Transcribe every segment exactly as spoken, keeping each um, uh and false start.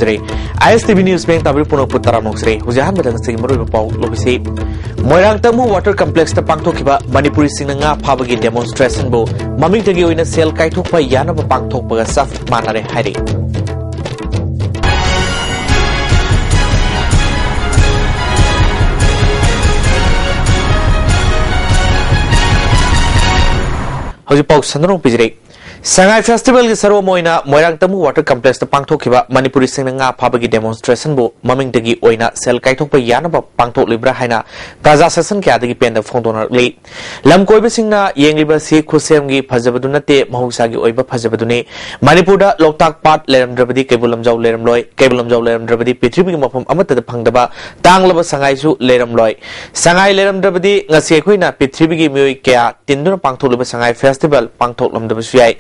ꯇꯔꯦꯠ꯫ ꯑꯥꯏ ꯑꯦꯁ T V news ꯃꯤꯌꯥꯝ ꯇꯥꯕꯤꯔꯤꯕ ꯄꯨꯝꯅꯃꯛꯄꯨ ꯇꯔꯥꯝꯅ ꯑꯣꯛꯆꯔꯤ꯫ ꯍꯧꯖꯤꯛ ꯑꯍꯥꯟꯕꯗ ꯉꯁꯤꯒꯤ ꯃꯔꯨꯑꯣꯏꯕ ꯄꯥꯎ ꯂꯧꯕꯤꯁꯤ꯫ ꯃꯣꯏꯔꯥꯡ ꯇꯝꯃꯨ ꯋꯥꯇꯔ ꯀꯝꯄ꯭ꯂꯦꯛꯁꯇ ꯄꯥꯡꯊꯣꯛꯈꯤꯕ ꯃꯅꯤꯄꯨꯔꯤꯁꯤꯡꯅ ꯉꯥ ꯐꯥꯕꯒꯤ ꯗꯦꯃꯣꯟꯁꯇ꯭ꯔꯦꯁꯟꯕꯨ ꯃꯃꯤꯡꯇꯒꯤ ꯑꯣꯏꯅ ꯁꯦꯜ ꯀꯥꯏꯊꯣꯛꯄ ꯌꯥꯅꯕ ꯄꯥꯡꯊꯣꯛꯄꯒ ꯆꯞ ꯃꯥꯟꯅꯔꯦ ꯍꯥꯏꯔꯤ꯫ ꯍꯧꯖꯤꯛ ꯄꯥꯎ ꯁꯟꯗꯣꯛꯅ ꯄꯤꯖꯔꯤ꯫ ꯁꯉꯥꯏ ꯐꯦꯁꯇꯤꯚꯦꯜꯒꯤ ꯁꯔꯨꯛ ꯑꯃ ꯑꯣꯏꯅ ꯃꯣꯏꯔꯥꯡ ꯇꯝꯃꯨ ꯋꯥꯇꯔ ꯀꯝꯄ꯭ꯂꯦꯛꯁꯇ ꯄꯥꯡꯊꯣꯛꯈꯤꯕ ꯃꯅꯤꯄꯨꯔꯤꯁꯤꯡꯅ ꯉꯥ ꯐꯥꯕꯒꯤ ꯗꯦꯃꯣꯟꯁꯇ꯭ꯔꯦꯁꯟꯕꯨ ꯃꯃꯤꯡꯗꯒꯤ ꯑꯣꯏꯅ ꯁꯦꯜ ꯀꯥꯏꯊꯣꯛꯄ ꯌꯥꯅꯕ ꯄꯥꯡꯊꯣꯛꯂꯤꯕ꯭ꯔꯥ ꯍꯥꯏꯅ ꯄ꯭ꯔꯖꯥ ꯁꯦꯁꯟ ꯀꯌꯥꯗꯒꯤ ꯄꯦꯟꯗꯕ ꯐꯣꯡꯗꯣꯛꯅꯔꯛꯂꯤ꯫ ꯂꯝ ꯀꯣꯏꯕꯁꯤꯡꯅ ꯌꯦꯡꯂꯤꯕ ꯑꯁꯤ ꯈꯨꯠꯁꯦꯝꯒꯤ ꯐꯖꯕꯗꯨ ꯅꯠꯇꯦ, ꯃꯍꯧꯁꯥꯒꯤ ꯑꯣꯏꯕ ꯐꯖꯕꯗꯨꯅꯤ꯫ ꯃꯅꯤꯄꯨꯔꯗ ꯂꯣꯛꯇꯥꯛ ꯄꯥꯠ ꯂꯩꯔꯝꯗ꯭ꯔꯕꯗꯤ ꯀꯩꯕꯨꯜ ꯂꯝꯖꯥꯎ ꯂꯩꯔꯝꯂꯣꯏ, ꯀꯩꯕꯨꯜ ꯂꯝꯖꯥꯎ ꯂꯩꯔꯝꯗ꯭ꯔꯕꯗꯤ ꯄ꯭ꯔꯤꯊꯤꯕꯤꯒꯤ ꯃꯐꯝ ꯑꯃꯠꯇꯗ ꯐꯪꯗꯕ ꯇꯥꯡꯂꯕ ꯁꯉꯥꯏꯁꯨ ꯂꯩꯔꯝꯂꯣꯏ꯫ ꯁꯉꯥꯏ ꯂꯩꯔꯝꯗ꯭ꯔꯕꯗꯤ ꯉꯁꯤ ꯑꯩꯈꯣꯏꯅ ꯄ꯭ꯔꯤꯊꯤꯕꯤꯒꯤ ꯃꯤꯑꯣꯏ ꯀꯌꯥ ꯇꯤꯟꯗꯨꯅ ꯄꯥꯡꯊꯣꯛꯂꯤꯕ ꯁꯉꯥꯏ ꯐꯦꯁꯇꯤꯚꯦꯜ ꯄꯥꯡꯊꯣꯛꯂꯝꯗꯕꯁꯨ ꯌꯥꯏ꯫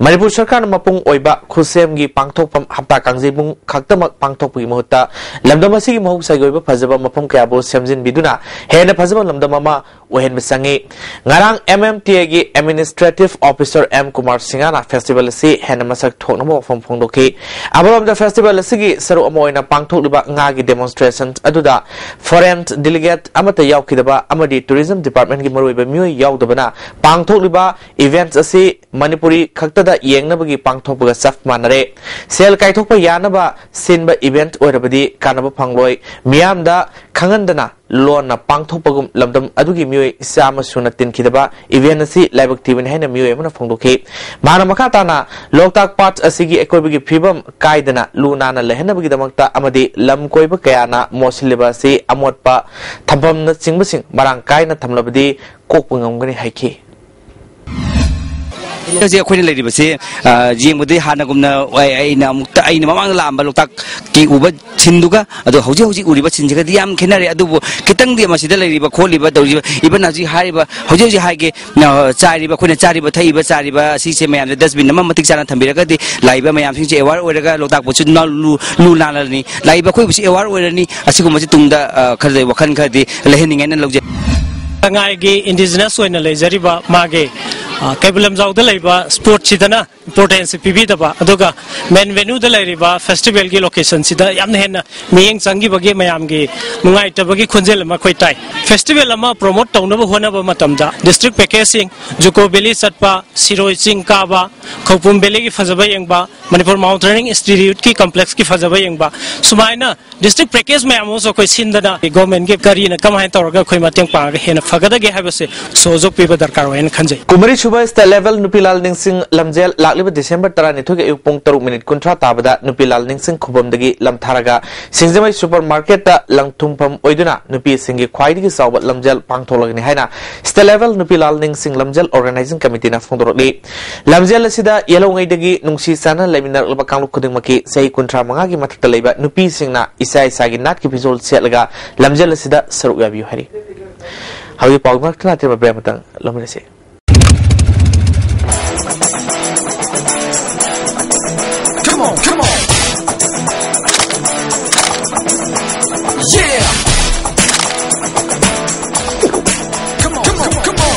ꯃꯅꯤꯄꯨꯔ ꯁꯔꯀꯥꯔꯅ ꯃꯄꯨꯡ ꯑꯣꯏꯕ ꯈꯨꯠꯁꯦꯝꯒꯤ ꯄꯥꯡꯊꯣꯛꯐꯝ ꯍꯞꯇꯥ ꯀꯥꯡꯖꯩꯕꯨꯡ ꯈꯛꯇꯃꯛ ꯄꯥꯡꯊꯣꯛꯄꯒꯤ ꯃꯍꯨꯠꯇ ꯂꯝꯗꯝ ꯑꯁꯤꯒꯤ ꯃꯍꯧꯁꯥꯒꯤ ꯑꯣꯏꯕ ꯐꯖꯕ ꯃꯐꯝ ꯀꯌꯥꯕꯨ ꯁꯦꯝꯖꯤꯟꯕꯤꯗꯨꯅ ꯍꯦꯟꯅ ꯐꯖꯕ ꯂꯝꯗꯝ ꯑꯃ ꯑꯣꯏꯍꯟꯕ ꯆꯪꯏ꯫ ꯉꯔꯥꯡ ꯑꯦꯝ ꯑꯦꯝ ꯇꯤ ꯑꯦꯒꯤ ꯑꯦꯗꯃꯤꯅꯤꯁꯇ꯭ꯔꯦꯇꯤꯚ ꯑꯣꯐꯤꯁꯔ ꯑꯦꯝ ꯀꯨꯃꯥꯔ ꯁꯤꯡꯍꯅ ꯐꯦꯁꯇꯤꯚꯦꯜ ꯑꯁꯤ ꯍꯦꯟꯅ ꯃꯁꯛ ꯊꯣꯛꯅꯕ ꯋꯥꯐꯝ ꯐꯣꯡꯗꯣꯛꯈꯤ꯫ ꯑꯃꯔꯣꯝꯗ ꯐꯦꯁꯇꯤꯚꯦꯜ ꯑꯁꯤꯒꯤ ꯁꯔꯨꯛ ꯑꯃ ꯑꯣꯏꯅ ꯄꯥꯡꯊꯣꯛꯂꯤꯕ ꯉꯥꯒꯤ ꯗꯦꯃꯣꯟꯁꯇ꯭ꯔꯦꯁꯟ ꯑꯗꯨꯗ ꯐꯣꯔꯦꯟ ꯗꯦꯂꯤꯒꯦꯠ ꯑꯃꯠꯇ ꯌꯥꯎꯈꯤꯗꯕ ꯑꯃꯗꯤ ꯇꯨꯔꯤꯖꯝ ꯗꯤꯄꯥꯔꯠꯃꯦꯟꯒꯤ ꯃꯔꯨꯑꯣꯏꯕ ꯃꯤꯑꯣꯏ ꯌꯥꯎꯗꯕꯅ ꯄꯥꯡꯊꯣꯛꯂꯤꯕ ꯏꯚꯦꯟꯠ ꯑꯁꯤ ꯃꯅꯤꯄꯨꯔꯤ ꯈꯛꯇꯗ ꯌꯦꯡꯅꯕꯒꯤ ꯄꯥꯡꯊꯣꯛꯄꯒ ꯆꯞ ꯃꯥꯟꯅꯔꯦ꯫ ꯁꯦꯜ ꯀꯥꯏꯊꯣꯛꯄ ꯌꯥꯅꯕ ꯁꯤꯟꯕ ꯏꯚꯦꯟꯠ ꯑꯣꯏꯔꯕꯗꯤ ꯀꯥꯟꯅꯕ ꯐꯪꯂꯣꯏ꯫ ꯃꯤꯌꯥꯝꯗ ꯈꯪꯍꯟꯗꯅ ꯂꯣꯟꯅ ꯄꯥꯡꯊꯣꯛꯄꯒꯨꯝ ꯂꯝꯗꯝ ꯑꯗꯨꯒꯤ ꯃꯤꯑꯣꯏ ꯆꯥꯝꯃ ꯁꯨꯅ ꯇꯤꯟꯈꯤꯗꯕ ꯏꯚꯦꯟꯠ ꯑꯁꯤ ꯂꯥꯏꯕꯛ ꯊꯤꯕꯅꯤ ꯍꯥꯏꯅ ꯃꯤꯑꯣꯏ ꯑꯃꯅ ꯐꯣꯡꯗꯣꯛꯈꯤ꯫ ꯃꯍꯥꯛꯅ ꯃꯈꯥ ꯇꯥꯅ ꯂꯣꯛꯇꯥꯛ ꯄꯥꯠ ꯑꯁꯤꯒꯤ ꯑꯀꯣꯏꯕꯒꯤ ꯐꯤꯕꯝ ꯀꯥꯏꯗꯅ ꯂꯨ ꯅꯥꯟꯅ ꯂꯩꯍꯟꯅꯕꯒꯤꯗꯃꯛꯇ ꯑꯃꯗꯤ ꯂꯝ ꯀꯣꯏꯕ ꯀꯌꯥꯅ ꯃꯣꯠꯁꯤꯜꯂꯤꯕ ꯑꯁꯤ ꯑꯃꯣꯠꯄ ꯊꯝꯐꯝꯅꯆꯤꯡꯕꯁꯤꯡ ꯃꯔꯥꯡ ꯀꯥꯏꯅ ꯊꯝꯂꯕꯗꯤ ꯀꯣꯛꯄ ꯉꯝꯒꯅꯤ ꯍꯥꯏꯈꯤ꯫ ꯍꯧꯖꯤꯛ ꯑꯩꯈꯣꯏꯅ ꯂꯩꯔꯤꯕꯁꯤ, ꯑ, ꯌꯦꯡꯕꯗꯤ ꯍꯥꯟꯅꯒꯨꯝꯅ ꯑꯩ-, ꯑꯩꯅ ꯑꯃꯨꯛꯇ, ꯑꯩꯅ ꯃꯃꯥꯡꯗ ꯂꯥꯛꯑꯝꯕ ꯂꯣꯛꯇꯥꯛꯀꯤ ꯎꯕ ꯁꯤꯟꯗꯨꯒ ꯑꯗꯣ ꯍꯧꯖꯤꯛ ꯍꯧꯖꯤꯛ ꯎꯔꯤꯕ ꯁꯤꯟꯁꯤꯒꯗꯤ ꯌꯥꯝ ꯈꯦꯠꯅꯔꯦ꯫ ꯑꯗꯨꯕꯨ ꯈꯤꯇꯪꯗꯤ ꯃꯁꯤꯗ ꯂꯩꯔꯤꯕ ꯈꯣꯠꯂꯤꯕ ꯇꯧꯔꯤꯕ, even ꯍꯧꯖꯤꯛ ꯍꯥꯏꯔꯤꯕ, ꯍꯧꯖꯤꯛ ꯍꯧꯖꯤꯛ ꯍꯥꯏꯒꯦ, ꯑ, ꯆꯥꯏꯔꯤꯕ, ꯑꯩꯈꯣꯏꯅ ꯆꯥꯔꯤꯕ ꯊꯛꯏꯕ ꯆꯥꯔꯤꯕ ꯑꯁꯤꯁꯦ ꯃꯌꯥꯝꯁꯦ dustbin ꯑꯃ ꯃꯇꯤꯛ ꯆꯥꯅ ꯊꯝꯕꯤꯔꯒꯗꯤ ꯂꯥꯛꯏꯕ ꯃꯌꯥꯝꯁꯤꯡꯁꯦ aware ꯑꯣꯏꯔꯒ ꯂꯣꯛꯇꯥꯛ ꯄꯥꯠꯁꯨ ꯅꯥ-, ꯂꯨ, ꯂꯨ ꯅꯥꯜꯂꯅꯤ꯫ ꯂꯥꯛꯏꯕ ꯑꯩꯈꯣꯏꯕꯨꯁꯨ aware ꯑꯣꯏꯔꯅꯤ꯫ ꯑꯁꯤꯒꯨꯝꯕꯁꯤ ꯇꯨꯡꯗ, ꯑ, ꯈꯔꯗꯤ ꯋꯥꯈꯜ ꯈꯔꯗꯤ ꯂꯩꯍꯟꯅꯤꯡꯉꯦꯅ ꯂꯧꯖꯩ꯫ ꯁꯉꯥꯏꯒꯤ indigenous ꯑꯣꯏꯅ ꯂꯩꯖꯔꯤꯕ ꯃꯥꯒꯤ, ꯑ, ꯀꯩꯕꯨꯜ ꯂꯝꯖꯥꯎꯗ ꯂꯩꯕ ꯁ꯭ꯄꯣꯠꯁꯤꯗꯅ ꯏꯝꯄꯣꯔꯇꯦꯟꯁꯁꯤ ꯄꯤꯕꯤꯗꯕ, ꯑꯗꯨꯒ ꯃꯦꯟ ꯚꯦꯅ꯭ꯌꯨꯗ ꯂꯩꯔꯤꯕ ꯐꯦꯁꯇꯤꯚꯦꯜꯒꯤ ꯂꯣꯀꯦꯁꯟꯁꯤꯗ ꯌꯥꯝꯅ ꯍꯦꯟꯅ ꯃꯤꯠꯌꯦꯡ ꯆꯪꯈꯤꯕꯒꯤ ꯃꯌꯥꯝꯒꯤ ꯅꯨꯡꯉꯥꯏꯇꯕꯒꯤ ꯈꯣꯟꯖꯦꯜ ꯑꯃ ꯑꯩꯈꯣꯏ ꯇꯥꯏ꯫ ꯐꯦꯁꯇꯤꯚꯦꯜ ꯑꯃ ꯄ꯭ꯔꯣꯃꯣꯠ ꯇꯧꯅꯕ ꯍꯣꯠꯅꯕ ꯃꯇꯝꯗ ꯗꯤꯁꯇ꯭ꯔꯤꯛ ꯄꯦꯀꯦꯖꯁꯤꯡ, ꯖꯨꯀꯣ ꯚꯦꯂꯤ ꯆꯠꯄ, ꯁꯤꯔꯣꯏ ꯆꯤꯡ ꯀꯥꯕ, ꯈꯧꯄꯨꯝ ꯚꯦꯂꯤꯒꯤ ꯐꯖꯕ ꯌꯦꯡꯕ, ꯃꯅꯤꯄꯨꯔ ꯃꯥꯎꯟꯇꯦꯅꯤꯡ ꯏꯟꯁꯇꯤꯇ꯭ꯌꯨꯠꯀꯤ ꯀꯝꯄ꯭ꯂꯦꯛꯁꯀꯤ ꯐꯖꯕ ꯌꯦꯡꯕ, ꯁꯨꯃꯥꯏꯅ ꯗꯤꯁꯇ꯭ꯔꯤꯛ ꯄꯦꯀꯦꯖ ꯃꯌꯥꯝ ꯑꯃꯁꯨ ꯑꯩꯈꯣꯏ ꯁꯤꯟꯗꯅ ꯒꯣꯔꯃꯦꯟꯒꯤ ꯀꯔꯤꯅ ꯀꯃꯥꯏꯅ ꯇꯧꯔꯒ ꯑꯩꯈꯣꯏ ꯃꯇꯦꯡ ꯄꯥꯡꯉꯒ ꯍꯦꯟꯅ ꯐꯒꯗꯒꯦ ꯍꯥꯏꯕꯁꯦ ꯁꯍꯌꯣꯒ ꯄꯤꯕ ꯗꯔꯀꯥꯔ ꯑꯣꯏ ꯍꯥꯏꯅ ꯈꯟꯖꯩ꯫ ꯀꯨꯟꯃꯔꯤ ꯁꯨꯕ ꯁ꯭ꯇꯦꯠ ꯂꯦꯚꯦꯜ ꯅꯨꯄꯤ ꯂꯥꯜ ꯅꯤꯡꯁꯤꯡ ꯂꯝꯖꯦꯜ ꯂꯥꯛꯂꯤꯕ ꯗꯤꯁꯦꯝꯕꯔ ꯇꯔꯥꯅꯤꯊꯣꯏꯒꯤ ꯑꯌꯨꯛ ꯄꯨꯡ ꯇꯔꯨꯛ ꯃꯤꯅꯤꯠ ꯀꯨꯟꯊ꯭ꯔꯥ ꯇꯥꯕꯗ ꯅꯨꯄꯤ ꯂꯥꯜ ꯅꯤꯡꯁꯤꯡ ꯈꯨꯕꯝꯗꯒꯤ ꯂꯝꯊꯥꯔꯒ ꯁꯤꯡꯖꯃꯩ ꯁꯨꯄꯔ ꯃꯥꯔꯀꯦꯠꯇ ꯂꯪꯊꯨꯝꯐꯝ ꯑꯣꯏꯗꯨꯅ ꯅꯨꯄꯤꯁꯤꯡꯒꯤ ꯈ꯭ꯋꯥꯏꯗꯒꯤ ꯆꯥꯎꯕ ꯂꯝꯖꯦꯜ ꯄꯥꯡꯊꯣꯛꯂꯒꯅꯤ ꯍꯥꯏꯅ ꯁ꯭ꯇꯦꯠ ꯂꯦꯚꯦꯜ ꯅꯨꯄꯤ ꯂꯥꯜ ꯅꯤꯡꯁꯤꯡ ꯂꯝꯖꯦꯜ ꯑꯣꯔꯒꯅꯥꯏꯖꯤꯡ ꯀꯃꯤꯇꯤꯅ ꯐꯣꯡꯗꯣꯔꯛꯂꯤ꯫ ꯂꯝꯖꯦꯜ ꯑꯁꯤꯗ ꯌꯦꯜꯍꯧꯉꯩꯗꯒꯤ ꯅꯨꯡꯁꯤ ꯆꯥꯟꯅꯅ ꯂꯩꯃꯤꯟꯅꯔꯛꯂꯕ ꯀꯥꯡꯂꯨꯞ ꯈꯨꯗꯤꯡꯃꯛꯀꯤ ꯆꯍꯤ ꯀꯨꯟꯊ꯭ꯔꯥ ꯃꯉꯥꯒꯤ ꯃꯊꯛꯇ ꯂꯩꯕ ꯅꯨꯄꯤꯁꯤꯡꯅ ꯏꯁꯥ ꯏꯁꯥꯒꯤ ꯅꯥꯠꯀꯤ ꯐꯤꯖꯣꯜ ꯁꯦꯠꯂꯒ ꯂꯝꯖꯦꯜ ꯑꯁꯤꯗ ꯁꯔꯨꯛ ꯌꯥꯕꯤꯌꯨ ꯍꯥꯏꯔꯤ꯫ ꯍꯧꯖꯤꯛ ꯄꯥꯎ ꯉꯥꯛꯇ ꯅꯠꯇꯦ, ꯃꯇꯪ ꯂꯧꯃꯤꯟꯅꯁꯤ꯫ Come on, come on. Yeah. Come on, come on, come on.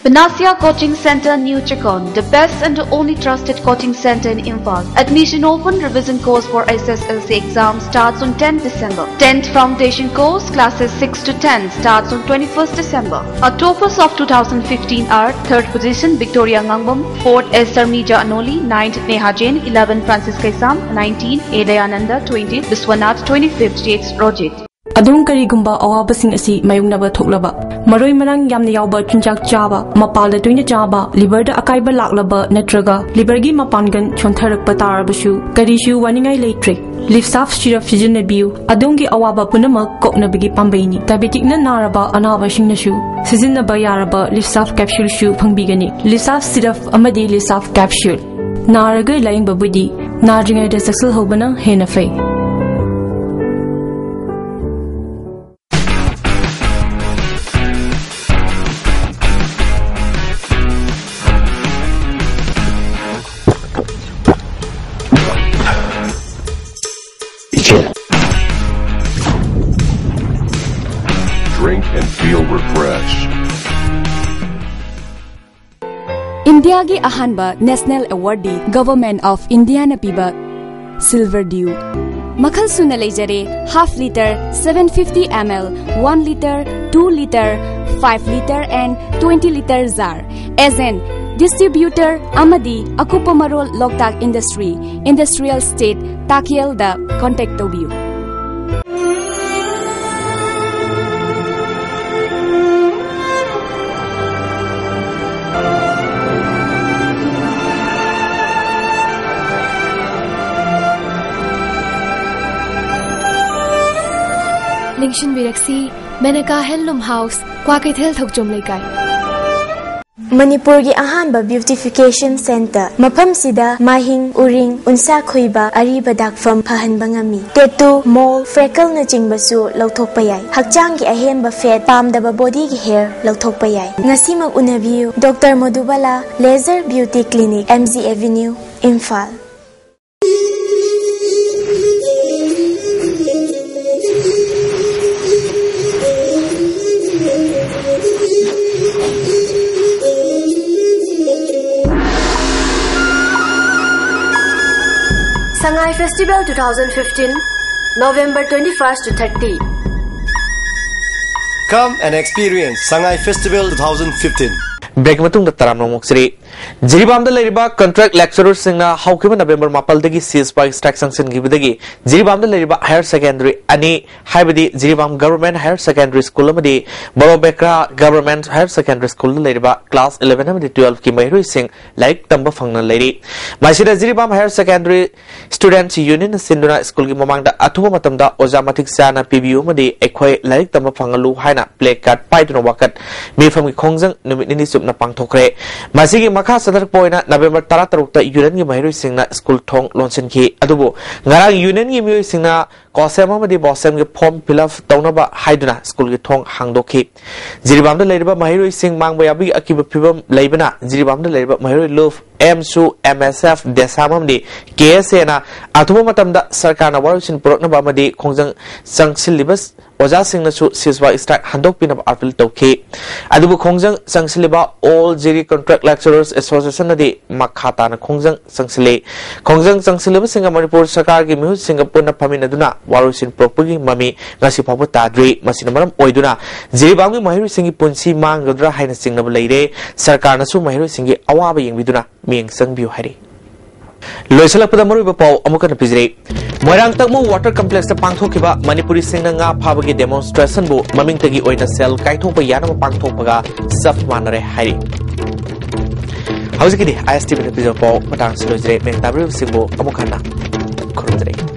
Panasia Coaching Center, New Chikon, the best and only trusted coaching center in Imphal. Admission open, revision course for S S L C exam starts on tenth December. Tenth foundation course, classes six to ten, starts on twenty-first December. Our toppers of two thousand fifteen are: third position, Victoria Ngangbam; fourth, Esther Mija Anoli; ninth, Neha Jain; eleven, Francis Kaisam; nineteen, A Dayananda; twenty, Biswanath; twenty-fifth, J H Rojit. ꯑꯗꯣꯝ ꯀꯔꯤꯒꯨꯝꯕ ꯑꯋꯥꯕꯁꯤꯡ ꯑꯁꯤ ꯃꯥꯌꯣꯛꯅꯕ ꯊꯣꯛꯂꯕ, ꯃꯔꯣꯏ ꯃꯔꯥꯡ ꯌꯥꯝꯅ ꯌꯥꯎꯕ ꯆꯤꯟꯖꯥꯛ ꯆꯥꯕ, ꯃꯄꯥꯜꯗ ꯇꯣꯏꯅ ꯆꯥꯕ, ꯂꯤꯚꯔꯗ ꯑꯀꯥꯏꯕ ꯂꯥꯛꯂꯕ ꯅꯠꯇ꯭ꯔꯒ ꯂꯤꯚꯔꯒꯤ ꯃꯄꯥꯡꯒꯜ ꯁꯣꯟꯊꯔꯛꯄ ꯇꯥꯔꯕꯁꯨ, ꯀꯔꯤꯁꯨ ꯋꯥꯅꯤꯡꯉꯥꯏ ꯂꯩꯇ꯭ꯔꯦ꯫ ꯂꯤꯞꯁꯥꯐ ꯁꯤꯔꯞ ꯁꯤꯖꯤꯟꯅꯕꯤꯌꯨ, ꯑꯗꯣꯝꯒꯤ ꯑꯋꯥꯕ ꯄꯨꯝꯅꯃꯛ ꯀꯣꯛꯅꯕꯒꯤ ꯄꯥꯝꯕꯩꯅꯤ꯫ ꯗꯥꯏꯕꯦꯇꯤꯛꯅ ꯅꯥꯔꯕ ꯑꯅꯥꯕꯁꯤꯡꯅꯁꯨ ꯁꯤꯖꯤꯟꯅꯕ ꯌꯥꯔꯕ ꯂꯤꯞꯁꯥꯐ ꯀꯦꯞꯁꯨꯜꯁꯨ ꯐꯪꯕꯤꯒꯅꯤ꯫ ꯂꯤꯞꯁꯥꯐ ꯁꯤꯔꯞ ꯑꯃꯗꯤ ꯂꯤꯞꯁꯥꯐ ꯀꯦꯞꯁꯨꯜ꯫ ꯅꯥꯔꯒ ꯂꯥꯌꯦꯡꯕꯕꯨꯗꯤ ꯅꯥꯗ꯭ꯔꯤꯉꯩꯗ ꯆꯦꯛꯁꯤꯜꯍꯧꯕꯅ ꯍꯦꯟꯅ ꯐꯩ꯫ ꯏꯆꯦꯜ꯫ Drink ꯏꯟꯗꯤꯌꯥꯒꯤ ꯑꯍꯥꯟꯕ ꯅꯦꯁꯅꯦꯜ ꯑꯦꯋꯥꯔꯗꯤ ꯒꯚꯔꯟꯃꯦꯟꯠ ꯑꯣꯐ ꯏꯟꯗꯤꯌꯥꯅ ꯄꯤꯕ ꯁꯤꯜꯚꯔ ꯗ꯭ꯌꯨ꯫ ꯃꯈꯜ ꯁꯨꯅ ꯂꯩꯖꯔꯦ: half litre, seven fifty ml, one litre, two litre, five litre and twenty litre jar꯫ Agent, distributor ꯑꯃꯗꯤ ꯑꯀꯨꯞꯄ ꯃꯔꯣꯜ ꯂꯣꯛꯇꯥꯛ ꯏꯟꯗꯁꯇ꯭ꯔꯤ, ꯏꯟꯗꯁꯇ꯭ꯔꯤꯌꯦꯜ ꯏꯁꯇꯦꯠ, ꯇꯥꯛꯌꯦꯜꯗ ꯀꯣꯟꯇꯦꯛ ꯇꯧꯕꯤꯌꯨ꯫ ꯅꯤꯡꯁꯤꯡꯕꯤꯔꯛꯁꯤ, ꯃꯦꯅꯀꯥ ꯍꯦꯟꯂꯨꯝ ꯍꯥꯎꯁ, ꯀ꯭ꯋꯥꯀꯩꯊꯦꯜ ꯊꯧꯆꯣꯝ ꯂꯩꯀꯥꯏ꯫ ꯃꯅꯤꯄꯨꯔꯒꯤ ꯑꯍꯥꯟꯕ ꯕ꯭ꯌꯨꯇꯤꯐꯤꯀꯦꯁꯟ ꯁꯦꯟꯇꯔ꯫ ꯃꯐꯝꯁꯤꯗ ꯃꯥꯏꯍꯤꯡ, ꯎꯔꯤꯡ, ꯎꯟꯁꯥ ꯈꯣꯏꯕ, ꯑꯔꯤꯕ ꯗꯥꯛꯐꯝ ꯐꯍꯟꯕ ꯉꯝꯃꯤ꯫ ꯇꯦꯇꯨ, ꯃꯣꯜ, ꯐ꯭ꯔꯦꯀꯜꯅꯆꯤꯡꯕꯁꯨ ꯂꯧꯊꯣꯛꯄ ꯌꯥꯏ꯫ ꯍꯛꯆꯥꯡꯒꯤ ꯑꯍꯦꯟꯕ ꯐꯦꯠ, ꯄꯥꯝꯗꯕ ꯕꯣꯗꯤꯒꯤ ꯍꯦꯌꯔ ꯂꯧꯊꯣꯛꯄ ꯌꯥꯏ꯫ ꯉꯁꯤꯃꯛ ꯎꯅꯕꯤꯌꯨ꯫ Doctor Modubala, laser beauty clinic, M G avenue, Imphal. Sangai Festival two thousand fifteen, November twenty-first to thirty. Come and experience Sangai Festival two thousand fifteen. Break ꯃꯇꯨꯡꯗ ꯇꯔꯥꯝꯅ ꯑꯃꯨꯛ ꯁꯤꯔꯤ꯫ ꯖꯤꯔꯤꯕꯥꯝꯗ ꯂꯩꯔꯤꯕ ꯀꯟꯇ꯭ꯔꯦꯛ ꯂꯦꯛꯆꯔꯔꯁꯤꯡꯅ ꯍꯧꯈꯤꯕ ꯅꯕꯦꯝꯕꯔ ꯃꯥꯄꯜꯗꯒꯤ ceasefire strike ꯆꯪꯁꯤꯟꯈꯤꯕꯗꯒꯤ ꯖꯤꯔꯤꯕꯥꯝꯗ ꯂꯩꯔꯤꯕ ꯍꯥꯌꯔ ꯁꯦꯀꯦꯟꯗꯔꯤ ꯑꯅꯤ, ꯍꯥꯏꯕꯗꯤ Jiribam government higher secondary school ꯑꯃꯗꯤ ꯕꯣꯔꯣꯕꯦꯀ꯭ꯔꯥ government higher secondary ꯁ꯭ꯀꯨꯜꯗ ꯂꯩꯔꯤꯕ ꯀ꯭ꯂꯥꯁ eleven ꯑꯃꯗꯤ twelve ꯀꯤ ꯃꯍꯩꯔꯣꯏꯁꯤꯡ ꯂꯥꯏꯔꯤꯛ ꯇꯝꯕ ꯐꯪꯅ ꯂꯩꯔꯤ꯫ ꯃꯁꯤꯗ ꯖꯤꯔꯤꯕꯥꯝ ꯍꯥꯌꯔ ꯁꯦꯀꯦꯟꯗꯔꯤ ꯁ꯭ꯇꯨꯗꯦꯟꯠꯁ ꯌꯨꯅꯤꯌꯟꯅ ꯁꯤꯟꯗꯨꯅ ꯁ꯭ꯀꯨꯜꯒꯤ ꯃꯃꯥꯡꯗ ꯑꯊꯨꯕ ꯃꯇꯝꯗ ꯑꯣꯖꯥ ꯃꯇꯤꯛ ꯆꯥꯅ ꯄꯤꯕꯤꯌꯨ ꯑꯃꯗꯤ ꯑꯩꯈꯣꯏ ꯂꯥꯏꯔꯤꯛ ꯇꯝꯕ ꯐꯪꯍꯜꯂꯨ ꯍꯥꯏꯅ ꯄ꯭ꯂꯦ ꯀꯥꯔꯗ ꯄꯥꯏꯗꯨꯅ ꯋꯥꯀꯠ ꯃꯤꯐꯝꯒꯤ ꯈꯣꯡꯖꯪ ꯅꯨꯃꯤꯠ ꯅꯤꯅꯤ ꯆꯨꯞꯅ ꯄꯥꯡꯊꯣꯛꯈ꯭ꯔꯦ꯫ ꯃꯁꯤꯒꯤ ꯃꯈꯥ ꯆꯠꯊꯔꯛꯄ ꯑꯣꯏꯅ ꯅꯕꯦꯝꯕꯔ ꯇꯔꯥꯇꯔꯨꯛꯇ ꯌꯨꯅꯤꯌꯟꯒꯤ ꯃꯍꯩꯔꯣꯏꯁꯤꯡꯅ ꯁ꯭ꯀꯨꯜ ꯊꯣꯡ ꯂꯣꯟꯁꯤꯟꯈꯤ꯫ ꯑꯗꯨꯕꯨ ꯉꯔꯥꯡ ꯌꯨꯅꯤꯌꯟꯒꯤ ꯃꯤꯑꯣꯏꯁꯤꯡꯅ ꯀꯣꯁꯦꯝ ꯑꯃꯗꯤ ꯕꯣꯁꯦꯝꯒꯤ ꯐꯣꯔꯝ ꯐꯤꯜ ꯑꯞ ꯇꯧꯅꯕ ꯍꯥꯏꯗꯨꯅ ꯁ꯭ꯀꯨꯜꯒꯤ ꯊꯣꯡ ꯍꯥꯡꯗꯣꯛꯈꯤ꯫ ꯖꯤꯔꯤꯕꯥꯝꯗ ꯂꯩꯔꯤꯕ ꯃꯍꯩꯔꯣꯏꯁꯤꯡ ꯃꯥꯡꯕ ꯌꯥꯕꯒꯤ ꯑꯀꯤꯕ ꯐꯤꯕꯝ ꯂꯩꯕꯅ ꯖꯤꯔꯤꯕꯥꯝꯗ ꯂꯩꯔꯤꯕ ꯃꯍꯩꯔꯣꯏ ꯂꯨꯞ ꯑꯦꯝꯁꯨ, ꯑꯦꯝ ꯑꯦꯁ ꯑꯦꯐ, ꯗꯦꯁꯥꯝ ꯑꯃꯗꯤ ꯀꯦ ꯑꯦꯁ ꯑꯦꯅ ꯑꯊꯨꯕ ꯃꯇꯝꯗ ꯁꯔꯀꯥꯔꯅ ꯋꯥꯔꯣꯏꯁꯤꯟ ꯄꯨꯔꯛꯅꯕ ꯑꯃꯗꯤ ꯈꯣꯡꯖꯪ ꯆꯪꯁꯤꯜꯂꯤꯕ ꯑꯣꯖꯥꯁꯤꯡꯅꯁꯨ ceasefire strike ꯍꯟꯗꯣꯛꯄꯤꯅꯕ ꯑꯥꯄꯤꯜ ꯇꯧꯈꯤ꯫ ꯑꯗꯨꯕꯨ ꯈꯣꯡꯖꯪ ꯆꯪꯁꯤꯜꯂꯤꯕ All Jiri Contract Lecturers Association ꯅꯗꯤ ꯃꯈꯥ ꯇꯥꯅ ꯈꯣꯡꯖꯪ ꯆꯪꯁꯤꯜꯂꯤ꯫ ꯈꯣꯡꯖꯪ ꯆꯪꯁꯤꯜꯂꯤꯕꯁꯤꯡꯒ ꯃꯅꯤꯄꯨꯔ ꯁꯔꯀꯥꯔꯒꯤ ꯃꯤꯍꯨꯠꯁꯤꯡꯒ ꯄꯨꯟꯅ ꯐꯝꯃꯤꯟꯅꯗꯨꯅ ꯋꯥꯔꯣꯏꯁꯤꯟ ꯄꯨꯔꯛꯄꯒꯤ ꯃꯃꯤ ꯉꯁꯤ ꯐꯥꯎꯕ ꯇꯥꯗ꯭ꯔꯤ꯫ ꯃꯁꯤꯅ ꯃꯔꯝ ꯑꯣꯏꯗꯨꯅ ꯖꯤꯔꯤꯕꯥꯝꯒꯤ ꯃꯍꯩꯔꯣꯏꯁꯤꯡꯒꯤ ꯄꯨꯟꯁꯤ ꯃꯥꯡꯒꯗ꯭ꯔꯥ ꯍꯥꯏꯅ ꯆꯤꯡꯅꯕ ꯂꯩꯔꯦ꯫ ꯁꯔꯀꯥꯔꯅꯁꯨ ꯃꯍꯩꯔꯣꯏꯁꯤꯡꯒꯤ ꯑꯋꯥꯕ ꯌꯦꯡꯕꯤꯗꯨꯅ ꯃꯤꯠꯌꯦꯡ ꯆꯪꯕꯤꯌꯨ ꯍꯥꯏꯔꯤ꯫ ꯂꯣꯏꯁꯤꯜꯂꯛꯄꯗ ꯃꯔꯨꯑꯣꯏꯕ ꯄꯥꯎ ꯑꯃꯨꯛ ꯍꯟꯅ ꯄꯤꯖꯔꯤ꯫ ꯃꯣꯏꯔꯥꯡ ꯇꯛꯃꯨ water complex ꯇ ꯄꯥꯡꯊꯣꯛꯈꯤꯕ ꯃꯅꯤꯄꯨꯔꯤꯁꯤꯡꯅ ꯉꯥ ꯐꯥꯕꯒꯤ demonstration ꯕꯨ ꯃꯃꯤꯡꯇꯒꯤ ꯑꯣꯏꯅ ꯁꯦꯜ ꯀꯥꯏꯊꯣꯛꯄ ꯌꯥꯅꯕ ꯄꯥꯡꯊꯣꯛꯄꯒ ꯆꯞ ꯃꯥꯟꯅꯔꯦ ꯍꯥꯏꯔꯤ꯫ ꯍꯧꯖꯤꯛꯀꯤꯗꯤ ꯑꯥꯏ ꯑꯦꯁ ꯇꯤ ꯚꯤꯅ ꯄꯤꯖꯕ ꯄꯥꯎ ꯃꯇꯥꯡꯁꯤ ꯂꯣꯏꯖꯔꯦ꯫ ꯃꯌꯥꯝ ꯇꯥꯕꯤꯔꯤꯕꯁꯤꯡꯕꯨ ꯑꯃꯨꯛ ꯍꯟꯅ ꯈꯨꯔꯨꯝꯖꯔꯤ꯫